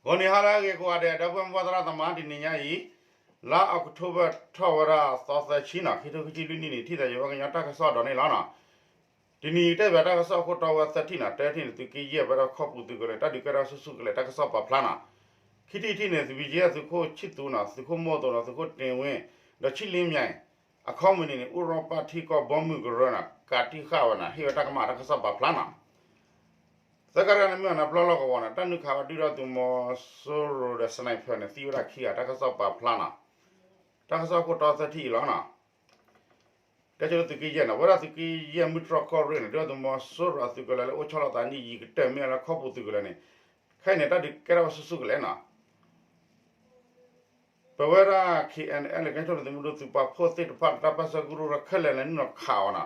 ဂီၤနံၤဟါလၢအဂ့ၤကိးဂၤဒဲး ဒီပုၢ်ဝဲၢ်မုၢ်ဘၣ်သရၣ်သမါ တနံၤညါအံၤ လါအီးကထိဘၢၣ်ထီၣ်ဝဲဒၣ်သီသၢဆံနီၤ ခံထိခံဆံလွံၢ်နံၣ်န့ၣ် ထံၣ်သးယဝဲကညီတၢ်ကစီၣ်ဒီးန့ၣ်လီၤနီၤ. တနံၤအံၤတဲဘၣ်တၢ်ကစီၣ်အခိၣ်တီဝဲသၢထံၣ်နီၤ တထံၣ်န့ၣ် သုးက့ယဲၢ်ဝဲဒၣ်ခီပူၤသုးကလၢၤ တၢ်ဒုးကဲထီၣ်ဆူၣ်ဆူၣ်ကလဲာ် တၢ်ကစီၣ်ပာ်ဖျါနီၤ. ခံထံၣ်တထံၣ်န့ၣ် သုးဘံက့ သုးခိၣ်ဆံၣ်သူနီၤ သုးခိၣ်မိၢ်သိးဒီးသုးခိၣ်တ့ၢ်ဝ့ၣ် ဒီးဆံၣ်လ့မၠဲၣ် အခီပညီန့ၣ် အူရီပၣ်ထံကီၢ်ဘီမုၢ်ကရၢနီၤ ကးတံၢ်ဃာ်ဝဲနီၤ ဟ့ၣ်ဝဲတၢ်ကမၣ်တၢ်ကစီၣ်ပာ်ဖျါနီၤ. သၢကရၢန့ၣ်မ့ၢ်အီၤန့ၣ် ပျီလီၢ်ကဝီၤန့ၣ် တၢ်နုာ်ခးဝဲဒုၣ်ဒါသုးမီၤစိရိၤဒီး sniper န့ၣ် သံဝဲဒၣ်ခံဂၤ တၢ်ကစီၣ်ပာ်ဖျါနီၤ. တၢ်ကစီၣ်ခိၣ်တီသၢထံၣ်အံၤလီၤနီၤ. တဲဆိသုးက့ယဲၢ်နီၤ ဝဲဒၣ်သုးက့ယဲၢ်မုၢ်တြီၢ်ကီၢ်ရ့ၣ်န့ၣ် ဒုၣ်ဒါသုးမီၤစိရိၤအသုးကလၢၤလၢအိၣ်ဆီလီၤသးနံၣ်ယံာ်ကတၢၢ်မ့ၢ်လၢခီပူၤသုးကလၢၤန့ၣ် ခဲအံၤန့ၣ် တၢ်ဒုးကဲထီၣ်ဝဲဆူၣ်ဆူၣ်ကလဲာ်နီၤ. ပဝဲဒၣ် ခ့ၣ်အဲၣ်အဲၣ်လၢ ကညီထီၣ်သုးမုၢ်ဒိၣ်သုးပာ်ဖှိၣ်သ့ၣ်တဖၣ် တၢ်ပၢၢ်ဆၢကရူၢ်ရၢခဲလၢာ်န့ၣ် နုာ်လီၤခးအီၤနီၤ.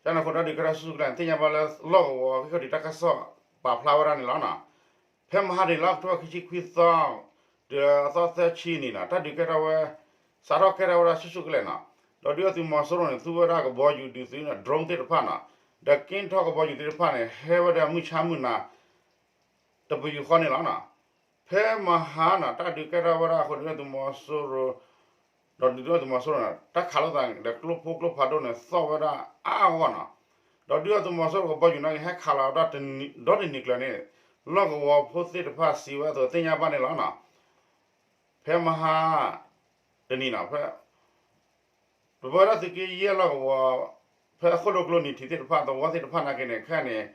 ကန့ၣ်အဃိ တၢ်ဒုးကဲထီၣ်ဆူၣ်ဆူၣ်ကလဲာ်န့ၣ် သ့ၣ်ညါဘၣ်လၢလီၢ်ကဝီၤ ဟံၣ်ခီၣ်ဒံးတၢ်ကစီၣ်ပာ်ဖျါဝဲဒၣ်န့ၣ်လီၤနီၤ. ဖဲမဟါတနံၤလါအီးကထိဘၢၣ်ခံဆံခွံသီ ဒီးအသီသၢဆံနံၤနီၤ တၢ်ဒုးကဲထီၣ်ဝဲ စးထီၣ်ကဲထီၣ်ဝဲဒၣ်ဆူၣ်ဆူၣ်ကလဲာ်နီၤ. ဒီးဒုၣ်ဒါသုးမီၤစိရိၤန့ၣ် သူဝဲဒၣ်ကဘီယူၤဒုးသုးနီၤ drone သ့ၣ်တဖၣ်နီၤ ဒီးက့ထီၣ်ကဘီယူၤသ့ၣ်တဖၣ်န့ၣ် ဟဲဝဲဒၣ်မုၢ်ဆါမုၢ်နၤ တပယူာ်ဃီန့ၣ်လီၤနီၤ. ဖဲမဟါနီၤ တၢ်ဒုးကဲထီၣ်ဝဲဒၣ်အဃိန့ၣ် ဒုၣ်ဒါသုးမီၤစိရိၤ ဒီးဒုၣ်ဒါသုးမီၤစိရိၤန့ၣ် တၢ်ခးလိာ်သးဒီးကျိဖိကျိဖးဒိၣ်န့ၣ် သီၣ်ဝဲဒၣ်အါအါဂီၢ်ဂီၢ်နီၤ. ဒီးဒုၣ်ဒါသုးမီၤစိရိၤကဘီယူၤန့ၣ် ဟဲခးလီၤဝဲဒၣ်ဒီတနံၤကျၢၤန့ၣ် လီၢ်ကဝီၤဖိသ့ၣ်တဖၣ်စံးဝဲအသိးသ့ၣ်ညါဘၣ်န့ၣ်လီၤနီၤ. ဖဲမဟါတနံၤနီၤ ဖဲ ပဝဲဒၣ်သုးက့ယဲၢ်လီၢ်ကဝီၤ ဖဲအခိၣ်လိၤကျိနံၤထံးသ့ၣ်တဖၣ် သဝီသ့ၣ်တဖၣ်နာ်က့န့ၣ် ခဲအံၤန့ၣ်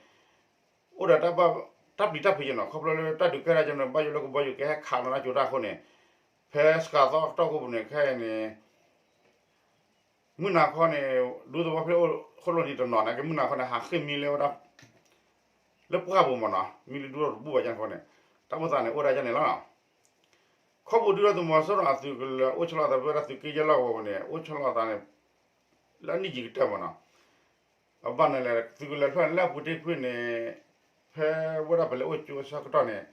အိၣ်ဒီးတၢ်ပျံၤတၢ်ဖုးက့နီၤ ခီဖျိလၢတၢ်ဒုးကဲထီၣ်က့န့ၣ် ဘၣ်ယိၣ်လၢကဘီယူၤကဟဲခးလီၤနၢ်ကၠိတၢ်အဃိန့ၣ် ဖဲစကၤသီတီၢ်ကိးပူၤန့ၣ် ခဲအံၤန့ၣ် မုၢ်နၤခီန့ၣ် ဒူသဝီဖဲအိၣ်ခိၣ်လိၤနံၤတနီၤနာ်က့ မုၢ်နၤခီန့ၣ် ဟးဃ့ၢ်မံလၢဝဲဒၣ် လၢပှၢ်ပူၤမ့ၢ်နီၤ မံလၢဒူသဝီတဘူၣ်ဘၣ်ကန့ၣ်အဃိန့ၣ် တၢ်အိၣ်သးန့ၣ်အိၣ်ဒၣ်ကန့ၣ်လီၤ. ခီပူၤဒုၣ်ဒါသုးမီၤစိရိၤအသုးကလၢၤအိၣ်ဆီလီၤသးဖဲဝဲဒၣ်သုးက့ယဲၢ်လီၢ်ကဝီၤပူၤန့ၣ် အိၣ်ဆီလီၤသးန့ၣ် လၢအနံၣ်ယံာ်ကတၢၢ်မ့ၢ်နီၤ အဘၣ်န့ၣ်လဲၣ် သုးကလၢၤဖျၢၣ်န့ၣ် လၢအပူၤတ့ၢ်ကွံာ်န့ၣ် ဖဲဝဲဒၣ်ပလဲၤအိၣ်ကၠိအဆၢကတီၢ်န့ၣ်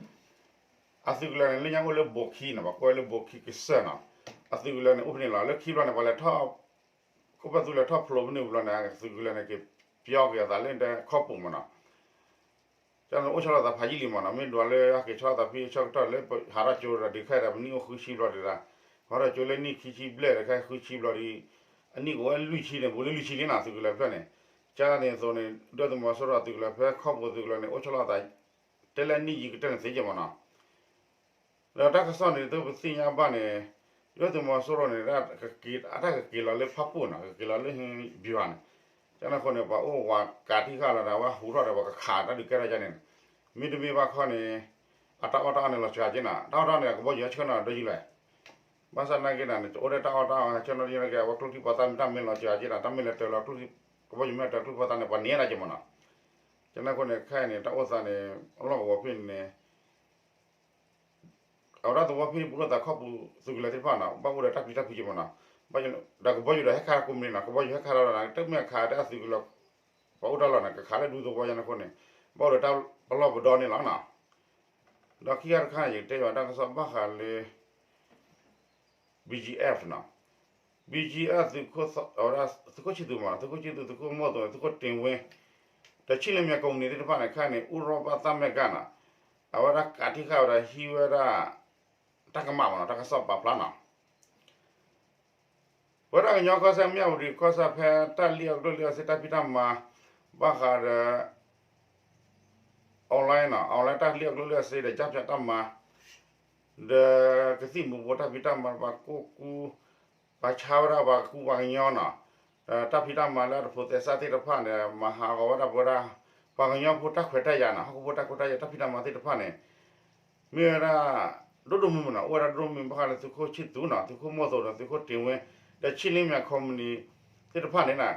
အသုးကလၢၤန့ၣ် လၢညါအိၣ်လၢဘိးခံနီၤ ပှၤကိးဝဲလၢဘိးခံကစၢၢ်နီၤ အသုးကလၢၤန့ၣ် အိၣ်ဖဲန့ၣ်လီၤ လၢခံဘျီန့ၣ် ပှၤလဲၤထီၣ် ခိၣ်ဖၢသုးလဲၤထီၣ်ဖျိးဖဲန့ၣ်ဘျီန့ၣ် သုးကလၢၤန့ၣ် က့ၤပျီက့ၤအသးလၢခီပူၤမ့ၢ်နီၤ ကန့ၣ်အိၣ်ဆီလီၤသးဖးယံာ်လံမ့ၢ်နီၤ မ့ၢ်ဒွးလၢအက့ၤဆီလီၤသးဖဲဆၢကတီၢ်လၢပဟးထီၣ်ကၠိဒီးဒုးခဲအံၤဒီး ပနံၣ်အိၣ်ဃုဆံဘျီဒံးဒၣ် ပဟးထီၣ်ကၠိလၢနံၣ်ခံဆံဘျဲၣ်ဒီးခဲအံၤဃုဆံဘျီဒံး အနံၣ်ကအိၣ်ဝဲလွံၢ်ဆံန့ၣ် ဘူးလၢလွံၢ်ဆံလံနီၤ သုးကလၢၤဖျၢၣ်န့ၣ် ကန့ၣ်အသိးန့ၣ် ဒုၣ်ဒါသုးမီၤစိရိၤအသုးကလၢၤ ဖဲခီပူၤသုးကလၢၤန့ၣ် အိၣ်ဆီလီၤသး တဲလၢအနံၣ်ယံာ်ကတၢၢ်န့ၣ်သ့က့မ့ၢ်နီၤ ဒီးတၢ်ကစီၣ်န့ၣ် ဒ်ပသ့ၣ်ညါဘၣ်န့ၣ် ဒုၣ်ဒါသုးမီၤစိရိၤန့ၣ် အတၢ်ကက့ၤလီၤလၢဖၣ်ပူၣ်နီၤ ကက့ၤလီၤလၢဟံးဘံၤဘၣ်န့ၣ် ကန့ၣ်အဃိန့ၣ် ပှၤအိၣ်ဝးကးတံၢ်ဃာ်လီၤဒီး အဝဲဟူးထီၣ်ဒီးပှၤကခးတၢ်ဒုးကဲထီၣ်ကန့ၣ် မ့တမ့ၢ်ဘၣ်ခီန့ၣ် အတၢ်အီၣ်တၢ်အီန့ၣ်လီၤစှၤက့နီၤ တၢ်အီၣ်တၢ်အီန့ၣ် ကဘီယူၤဟဲဆှၢနီၤဒီးယံာ်လဲၣ် ဘၣ်ဆၣ်သနာ်က့န့ၣ် အိၣ်ဒီးတၢ်အီၣ်တၢ်အီဟဲဆှၢနီၤဒီးယံာ်လဲၣ်က့ အဝဲကျိချံပှၤသၣ်မ့ၢ်တၢ်မ့ၢ်လီၤစှၤက့ဒီး တၢ်မ့ၢ်လဲၤတၢၤလီၤ ကဘီယူၤမ့ၢ်လဲၤတၢၤကျိဖိသၣ်န့ၣ် ပှၤန့ၢ်ဒၣ်က့မ့ၢ်နီၤ ကန့ၣ်အဃိန့ၣ် ခဲအံၤန့ၣ် တၢ်အိၣ်သးန့ၣ် အလီၢ်ကဝီၤဖဲန့ၣ် အဝဲဒၣ်သဝီဖဲန့ၣ် ဘူးလိာ်သးခီပူၤသုးကလၢၤသ့ၣ်တဖၣ်နီၤ ဘၣ်အိၣ်ဒီးတၢ်ပျံၤတၢ်ဖုးက့မ့ၢ်နီၤ ဒီးကဘီယူၤဒီးဟဲခးကိးမုၢ်နံၤနီၤ ကဘီယူၤဟဲခးလီၤဒီး တမ့ၢ်ခးဒီးအသုးကလၢၤ ပှၤအိၣ်တၢ်လီၢ်န့ၣ် ကခးလၢဒူသဝီညါန့ၣ်အဃိန့ၣ် ဘၣ်အိၣ်ဒီးတၢ်ပလီၢ်ပဒီန့ၣ်လီၤနီၤ ဒီးခံဂၤတခါန့ၣ် ယကတဲယွၤတၢ်ကစီၣ်ဘၣ်ဃးလၢ ဘီၣ်ကၠံအ့ၣ်နီၤ ဘီၣ်ကၠံအ့ၣ် သုးခိၣ်ဆံၣ်သူမ့ၢ်နီၤ သုးခိၣ်ဆံၣ်သူ သုးခိၣ်မိၢ်သိး သုးခိၣ်တ့ၢ်ဝ့ၣ် ဒီးဆံၣ်လ့မၠဲၣ်ကိးမုၢ်နံၤသ့ၣ်တဖၣ်န့ၣ် ခဲအံၤန့ၣ် အူရီပၣ်သၣ်မဲာ်ကၣ်နီၤ အဝဲဒၣ်ကးတံၢ်ဃာ်ဝဲဒီးဟံးဝဲဒၣ် တၢ်ကမၣ်မ့ၢ်နီၤ တၢ်ကစီၣ်ပာ်ဖျါနီၤ ပဝဲဒၣ်ကညီကီၢ်စဲၣ် မၠၣ်ဝတံၤကီၢ်စဲၣ်ဖဲတၢ်လံၣ်အီၣ်ကျိၣ်လံၣ်အီၣ်စ့တၢ်ဖံးတၢ်မၤ ဘၣ်ဃးဒီး online နီၤ online တၢ်လံၣ်အီၣ်ကျိၣ်လံၣ်အီၣ်စ့ဒီးကၠၢ်ဖၠးတၢ်မၤ ဒီးကသံၣ်မူၤဘှီးတၢ်ဖံးတၢ်မၤ ပှၤကိၢ်ကူ ပှၤဆါဝဲဒၣ်ပှၤကူပှၤကညီနီၤ တၢ်ဖံးတၢ်မၤလၢအတဖိးသဲစးသ့ၣ်တဖၣ်န့ၣ် မၤဟးဂီၤဝဲဒၣ်ပဝဲဒၣ် ပှၤကညီဖိတၢ်ခွဲးတၢ်ယာ်နီၤ ဟီၣ်ခိၣ်ဖိတၢ်ခွဲးတၢ်ယာ်တၢ်ဖံးတၢ်မၤသ့ၣ်တဖၣ်န့ၣ် မ့ၢ်ဝဲဒၣ် ဒိၣ်ဒိၣ်မုၢ်မုၢ်နီၤ အိၣ်ဝဲဒၣ်ဒိၣ်ဒိၣ်မုၢ်မုၢ် ဘၣ်ဃးလၢသုးခိၣ်ဆံၣ်သူနီၤ သုးခိၣ်မိၢ်သိးဒီးသုးခိၣ်တ့ၢ်ဝ့ၣ် ဒီးဆံၣ်လ့မၠဲၣ်ကိးမုၢ်နံၤသ့ၣ်တဖၣ်န့ၣ်နီၤ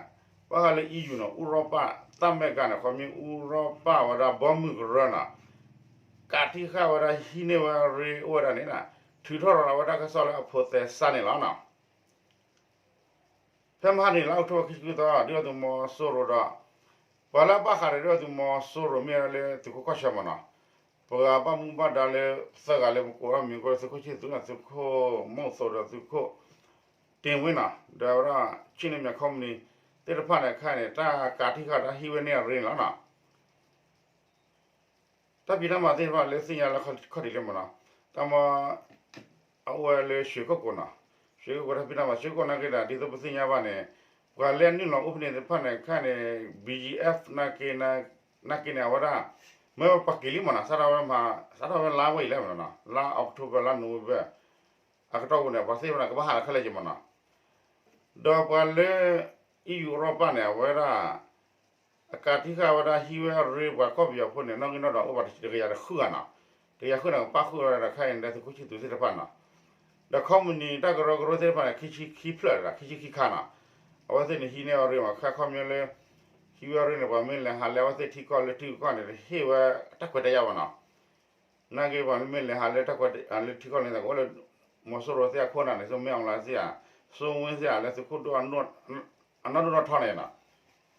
ဘၣ်ဃးလၢ EU နီၤ အူရီပၣ်သၣ်မဲာ်ကၣ်န့ၣ် ခီမ့ၢ်အူရီပၣ်ဝဲဒၣ်ဘီမုၢ်ကရၢနီၤ ကးတံၢ်ဃာ်ဝဲဒၣ်ဟံးန့ၢ်ဝဲရ့အိၣ်ဝဲဒၣ်န့ၣ်နီၤ ထုးထီၣ်ရၤလီၤဝဲဒၣ်တၢ်ကစီၣ်လၢအဖိးသဲစးန့ၣ်လီၤနီၤ ဖဲမဟါတနံၤလါအီးကထိဘၢၣ်ခံဆံခွံသီ ဒုၣ်ဒါသုးမီၤစိရိၤဒီး ပှၤလၢအဘၣ်ဃးဒီးဒုၣ်ဒါသုးမီၤစိရိၤမ့ၢ်ဝဲဒၣ်လၢသုးခိၣ်ကီၢ်ဆၢမ့ၢ်နီၤ ပှၤဘၣ်မူဘၣ်ဒါလၢသၢဂၤလၢပကိးထီၣ်မံၤကိးလၢသုးခိၣ်ဆံၣ်သူနီၤ သုးခိၣ်မိၢ်သိးဒီးသုးခိၣ်တ့ၢ်ဝ့ၣ်နီၤ ဒီးဝဲဒၣ်ဆံၣ်လ့မၠဲၣ်ကိးမုၢ်နံၤသ့ၣ်တဖၣ်န့ၣ် ခဲအံၤန့ၣ် တၢ်ကးတံၢ်ဃာ်တၢ်ဟံးဝဲန့ၢ်အရ့န့ၣ်လီၤနီၤ တၢ်ဖံးတၢ်မၤသ့ၣ်တဖၣ်လၢသ့ၣ်ညါလၢခီၣ်ထံးလၢမ့ၢ်နီၤ တၢ်မၤ အအိၣ်ဝဲလၢ ရွှေကုက္ကို နီၤ, ရွှေကုက္ကို တၢ်ဖံးတၢ်မၤ ရွှေကုက္ကို နာ်က့ဒီး ဒ်သိးပသ့ၣ်ညါဘၣ်န့ၣ် ပှၤလၢအနုာ်လီၤအိၣ်ဖဲန့ၣ်သ့ၣ်တဖၣ်န့ၣ် ခဲအံၤန့ၣ် BGF နာ်က့ နာ်က့န့ၣ် အဝဲဒၣ် မ့ၢ်ပှၤက့ၤလံမ့ၢ်နီၤ, စးထီၣ်ဝဲမး စးထီၣ်ဝဲလါဝဲအံၤလဲၣ်မ့ၢ်နီၤ, လါ October လါ November အကတီၢ်ပူၤန့ၣ် ပှၤသ့ၣ်တဖၣ်န့ၣ် ကဘၣ်ဟးလီၤခဲလၢာ်က့ၤမ့ၢ်နီၤ, ဒီးပှၤလၢ EU အူရီပၢ်န့ၣ် အဝဲဒၣ် အကးတံာ်ဃာ်ဝဲဒၣ်ဟံးဝဲအရ့ပှၤကီၢ်ပယီၤဖိန့ၣ် နီၣ်ဂံၢ်နီၣ်ဒွးအိၣ်ဘၣ်တကယၤတဃုဂၤနီၤ, တကယၤဃုန့ၣ် ကပၣ်ဃုာ်ဝဲဒၣ်ဒီးခဲအံၤန့ၣ် သုးခိၣ်ဆံၣ်သူးသ့ၣ်တဖၣ်နီၤ, ဒီး company တၢ်ကရၢကရိသ့ၣ်တဖၣ်န့ၣ် ခံဆံခံဖျၢၣ်ဒၣ် ခံဆံခံခါနီၤ, အဝဲသ့ၣ်န့ၣ်ဟံးန့ၢ်အရ့မး ခဲခီပညီလၢ ဟံးဝဲအရ့န့ၣ် ပှၤမ့ၢ်လဲၤဟးလၢအဝဲသ့ၣ်ထံကီၢ်လၢထံကီၢ်န့ၣ် တဟ့ၣ်ဝဲတၢ်ခွဲးတၢ်ယာ်ဘၣ်နီၤ နာ်က့ပှၤမ့မ့ၢ်လဲၤဟးလၢတၢ်ခွဲးလၢထံကီၢ်န့ၣ် ကအိၣ်လၢ မီၤစိရိၤသ့ၣ်အခိၣ်နၢ်န့ၣ် စိမ့ၢ်အီၣ်လါသ့ၣ်ဧါ, စိဝ့သ့ၣ်ဧါ လၢသုးခိၣ်ဒိၣ် အနီၢ်ဒိၣ်နီၢ်ထီန့ၣ်နီၤ,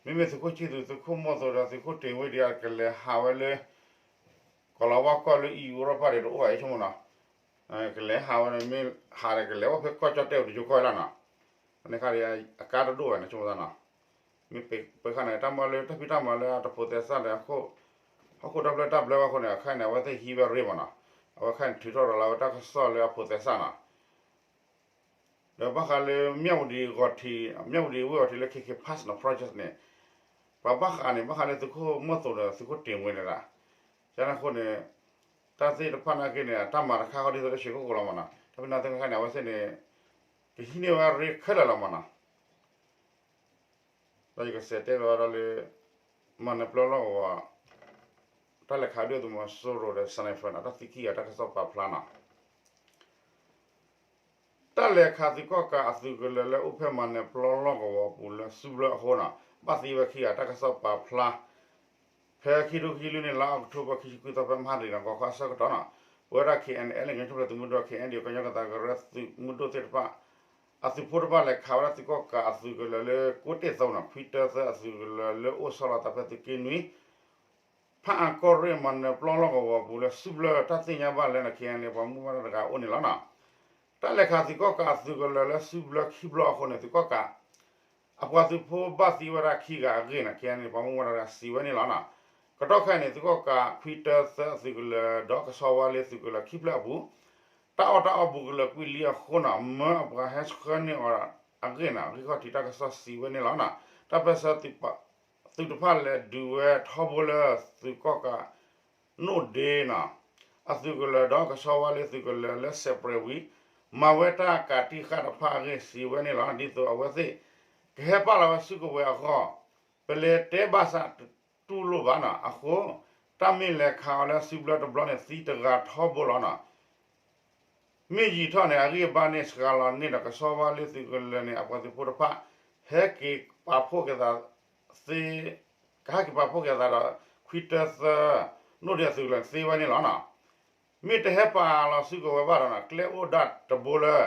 မ့မ့ၢ်သုးခိၣ်ဆံၣ်သူး သုးခိၣ်မီၢ်သိးဒီးသုးခိၣ်တ့ၢ်ဝ့ဒီး ကလဲၤဟးဝဲလၢ ကီၤလၤဝါကီၢ်လၢ EU အူရီပၢ်ဒီး တအိၣ်ဘၣ်အံၤဆိကမိၣ်နီၤ, ကလဲၤဟးဝဲန့ၣ် မ့ၢ်ဟးဒီးကလဲၤအိၣ်ဖဲကီၢ်ကၠီၣ်တဲၣ်အိၣ်တယိၤကီၢ်လီၤနီၤ, န့ၣ်ခါဒီး အကါတဒိၣ်ဝဲန့ၣ်ဆိကမိၣ်သးနီၤ မ့ၢ်ပှၤခါန့ၣ် တၢ်မၤလၢ တၢ်ဖံးတၢ်မၤလၢအတဖိးသဲစးဒီး ဟီၣ်ခိၣ်ဒီဖျၢၣ်တၢ်ဘျၢဘၣ်အဃိန့ၣ် အခါန့ၣ် အဝဲသ့ၣ်ဟံးဝဲရ့မးနီၤ, အဝဲခါန့ၣ် ထုးထီၣ်ရၤလီၤဝဲတၢ်ကစီၣ်လၢအဖိးသဲစးနီၤ, ဒီးဘၣ်ဃးလၢ မၠၣ်ဝတံၤဂီၤထံး မၠၣ်ဝတံၤဝ့ၢ်ဂီၤထံးလၢ K K Pass နီၤ project န့ၣ် ပှၤဘၣ်ဃးန့ၣ် ဘၣ်ဃးလၢသုးခိၣ်မီၢ်သိးဒီးသုးခိၣ်တ့ၢ်ဝ့န့ၣ်ဒၣ်, ကန့ၣ်အဃိန့ၣ် တၢ်သ့ၣ်တဖၣ်နာ်က့န့ၣ် အတၢ်မၤတခါဃီဒ်သိးလၢ ရွှေကုက္ကို လီၤမးနီၤ, တၢ်ဖံးတၢ်မၤသ့ၣ်တဖၣ်န့ၣ် အဝဲသ့ၣ်န့ၣ် ကဟံးန့ၢ်ဝဲရ့ခဲလၢာ်လီၤမးနီၤ ဒီးယကစးတဲဘၣ်ဝဲဒၣ်လၢ မၤနၢၤပျီလီၢ်ကဝီၤ တၢ်လဲၤခးဒုၣ်ဒါသုးမီၤစိရိၤဒီး sniper နီၤ တၢ်သံခံဂၤတၢ်ကစီၣ်ပာ်ဖျါနီၤ, တၢ်လဲၤခးသုးကီၣ်ကးအသုးကလၢၤလၢအိၣ်ဖဲမၤနၢၤပျီလီၢ်ကဝီၤအပူၤလၢစုဘျၢအဃိနီၤ ဘၣ်သံဝဲခံဂၤတၢ်ကစီၣ်ပာ်ဖျါ ဖဲခံထိခံဆံလွံၢ်နံၣ် လါအီးကထိဘၢၣ် ခံဆံခွံသီ ဖဲမဟါတနံၤနီၤ ကီၢ်ခီအဆၢကတီၢ်နီၤ, ပဝဲဒၣ် K N L ကညီတဖျၢၣ်သုးမုၢ်ဒိၣ် K N D O ကညီကသးကရၢသုးမုၢ်ဒိၣ်သ့ၣ်တဖၣ် အသုးဖိတဖၣ်လဲၤခးဝဲဒၣ်သုးကီၣ်ကးအသုးကလၢၤလၢ ကိးတ့ၢ်သီနီၤ ခွံတၢသၢအသုးကလၢၤလၢအိၣ်ဆီလီၤသးဖဲသုးက့နွံ ဖးအၣ်ကီၢ်ရ့ၣ် မၤနၢၤပျီလီၢ်ကဝီၤအပူၤလၢစုဘျၢ တၢ်သ့ၣ်ညါဘၣ်လၢ K N L ပှၤမူဘၣ်တၢ်တဂၤအိၣ်န့ၣ်လီၤနီၤ. တၢ်လဲၤခးသုးကီၣ်ကးအသုးကလၢၤလၢစုဘျၢခံဘျီအဃိန့ၣ် သုးကီၣ်ကး အပှၤသုးဖိဘၣ်သံဝဲဒၣ်ခံဂၤအဂ့ၢ်န့ၣ် K N L ပှၤမူဘၣ်တၢ်တဂၤစံးဝဲန့ၣ်လီၤနီၤ. ကတီၢ်ခဲအံၤန့ၣ် သုးကီၣ်ကးခွံတၢသၢအသုးကလၢၤ ဒီးကဆီဝါလ့ၤသုးကလၢၤခံဖျၢၣ်အပူၤ တၢ်အီၣ်တၢ်အီဘူးကလၢၤကွံာ်လံအဃိနီၤ မၢအပှၤဟဲဆှၢန့ၢ်အီၤအဂ့ၢ်နီၤ ဂံၢ်ခီၣ်ထံးတၢ်ကစီၣ်စံးဝဲန့ၣ်လီၤနီၤ. တၢ်ပၢၢ်ဆၢ သုးတဖၣ်လဲၤဒုးဝဲထီဘိလၢသုးကီၣ်ကး နိၣ်ဒ့နီၤ အသုးကလၢၤဒီးကဆီဝါလ့ၤသုးကလၢၤလၢ စဲးပြဲးဝံၤ မၤဝဲတၢ်ကးတံာ်ဃာ်တဖၣ်အဂ့ၢ်စံးဝဲန့ၣ်လီၤ. ဒ်သိးအဝဲသ့ၣ် ကဟဲပာ်လီၤဝဲစုကဝဲၤအဂီၢ် ပလဲၤတဲဘၣ်ဆၣ်တတူၢ်လိာ်ဘၣ်နီၤ အဃိ တၢ်မ့ၢ်လဲၤခးအီၤလၢစုဘျၢတဘျီန့ၣ် သံတဂၤထီဘိလီၤနီၤ. မ့ၢ်ယံာ်ထီၣ်န့ၣ် အဂံၢ်အဘါန့ၣ် စှၤလီၤန့ၢ်ဒီးကဆီဝါလ့ၤသုးကလၢၤန့ၣ် အပှၤသုးဖိတဖၣ် ဟဲက့ၤပာ်ဖှိၣ်က့ၤသးသ့ ကဟဲက့ၤပာ်ဖှိၣ်က့ၤသးဒီး ခွံတၢသၢ နိၣ်ဒ့အသုးကလၢၤန့ၣ်သ့ဝဲန့ၣ်လီၤနီၤ. မ့ၢ်တဟဲပာ်လီၤစုကဝဲၤဘၣ်ဒီးနီၤ ကျဲအိၣ်ဒၣ်တဘိလၢ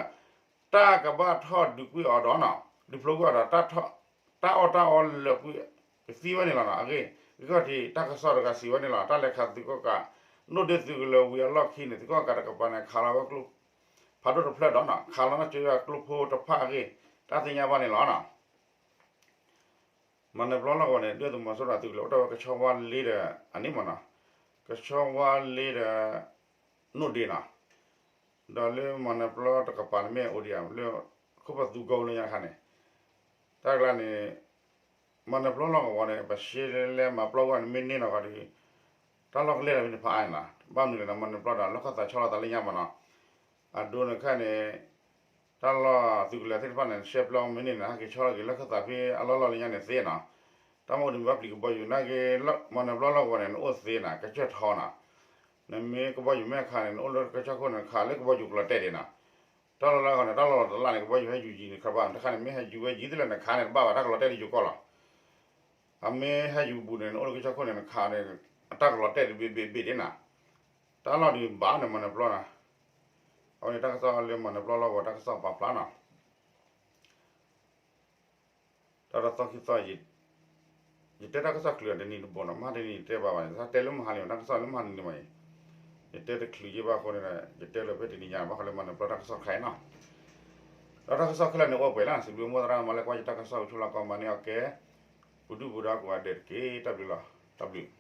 တၢ်ကဘၣ်ထီၣ်ဒုးကွံာ်အီၤဒီးနီၤ ဒုးဖျိကွံာ်အီၤဒီး တၢ်အီၣ်တၢ်အီလၢာ်ကွံာ် ကသံဝဲန့ၣ်လီၤနီၤ. အဂ့ၢ် ဂံၢ်ခီၣ်ထံးတၢ်ကစီၣ်တဂၤစံးဝဲန့ၣ်လီၤ. တၢ်လဲၤခးသုးကီၣ်ကး နိၣ်ဒ့သုးကလၢၤဝံၤအလီၢ်ခံန့ၣ် သုးကီၣ်ကးတကပၤန့ၣ် ခးလီၤဝဲကျိ ဖးဒိၣ်တဖျၢၣ်ဒီးနီၤ ခးလီၤန့ၢ်က့ၤဝဲကျိဖိတဖၣ်အဂ့ၢ် တၢ်သ့ၣ်ညါဘၣ်န့ၣ်လီၤနီၤ. မၤနၢၤပျီလီၢ်ကဝီၤန့ၣ် ဒုၣ်ဒါသုးမီၤစိရိၤအသုးကလၢၤ အိၣ်ထီၣ်ဝဲကဆီဝါလ့ၤဒီး အန့ၣ်မ့ၢ်နီၤ ကဆီဝါလ့ၤဒီး နိၣ်ဒ့နီၤ. ဒီးလၢမၤနၢၤပျီတကပၤန့ၣ်မ့ၢ်အိၣ်ဒံးဧါ လၢ ခိၣ်ပသူကီလၢညါတခါန့ၣ် တၢ်ကျါန့ၣ် မၤနၢၤပျီလီၢ်ကဝီၤန့ၣ် ပဆှၢလဲၤမၤပျီဝဲန့ၣ် မ့ၢ်န့ၢ်နီၢ်ဂီၤဒီး တၢ်လီၢ်ကလဲၢ်လၢမ့ၢ်တဖၣ်အါန့ၣ်လီၤ. ဘၣ်မနုၤလဲၣ်န့ၣ် မၤနၢၤပျီဒီး လီၢ်ခၢၣ်သးဆီလီၤသးလၢညါမ့ၢ်နီၤ. အဒိန့ၣ်ခဲန့ၣ် တၢ်လီၢ်သုးကလၢၤသ့ၣ်တဖၣ်န့ၣ် ဆှၢပျီမ့ၢ်န့ၢ်န့ၣ် ဟဲက့ၤဆီလီၤက့ၤလၢခၢၣ်သးဖဲအလီၢ်လီၢ်လၢညါန့ၣ်သ့နီၤ. တၢ်မ့ၢ်အိၣ်ဒံးမ့ၢ်ဘၣ်ပျံၤကဘီယူၤနာ်က့ မၤနၢၤပျီလီၢ်ကဝီၤန့ၣ် နအိၣ်သ့နီၤ ကစၢၢ်ထီနီၤ. နမ့ၢ်ကဘီယူၤမ့ၢ်ခးန့ၣ် နအိၣ်လၢကစၢၢ်ခိၣ်န့ၣ် ခးလၢကဘီယူၤကလီၤတဲာ်ဒံးနီၤ. တၢ်လီၢ်လၢအဂီၢ်န့ၣ် တၢ်လီၢ်လီၤတလၢ်န့ၣ် ကဘီယူၤဟဲယူၤယံၤန့ၣ် ခါဘၣ် တခါန့ၣ် မ့ၢ်ဟဲယူၤဝဲယံၤသ့လၢနခးန့ၣ် တဘၣ်ဘၣ် တၢ်ကလီၤတဲာ်လၢယိၤကီၢ်လီၤ. အမ့ၢ်ဟဲယူၤဘူးန့ၣ် နအိၣ်လၢကစၢၢ်ခိၣ်န့ၣ် နခးန့ၣ် အတၢ်ကလီၤတဲာ်တဘ့ၣ်ဘ့ၣ်ဘ့ၣ်ဒံးနီၤ. တၢ်လီၢ်ဒံးဘၣ်န့ၣ်မၤနၢၤပျီနီၤ. အဝဲန့ၣ်တၢ်ကစီၣ်လၢမၤနၢၤပျီလီၢ်ကဝီၤတၢ်ကစီၣ်ပာ်ဖျါနီၤ. တၢ်ဒီးသီခံသီ ယတဲတၢ်ကစီၣ်ချုးတနံၤတဘိနီၤ မဟါတနံၤယတဲဘၣ်ဘၣ်န့ၣ် တၢ်တဲလၢမဟါတနံၤမးအံၤ ယတဲတချုးယ့ၢ်ဘၣ်အဃိန့ၣ် ယတဲလၢဖဲတနံၤညါ ဘၣ်ဃးလၢမၤနၢၤပျီတၢ်ကစီၣ်တခါအံၤနီၤ. ဒီးတၢ်ကစီၣ်ခဲလၢာ်န့ၣ်အိၣ်ပှဲၤလံ စံးဘျုးမိၢ်သရၣ်မၤလၢကွၢ်ယတၢ်ကစီၣ် ကဆိၣ်လီၤကီးမၤန့ၢ်အီၤကဲ ပူၤဒုၣ်ပူၤဒါကိးဂၤဒဲးတက့ၢ် တၢ်ဘျုးလီၤ တၢ်ဘျုး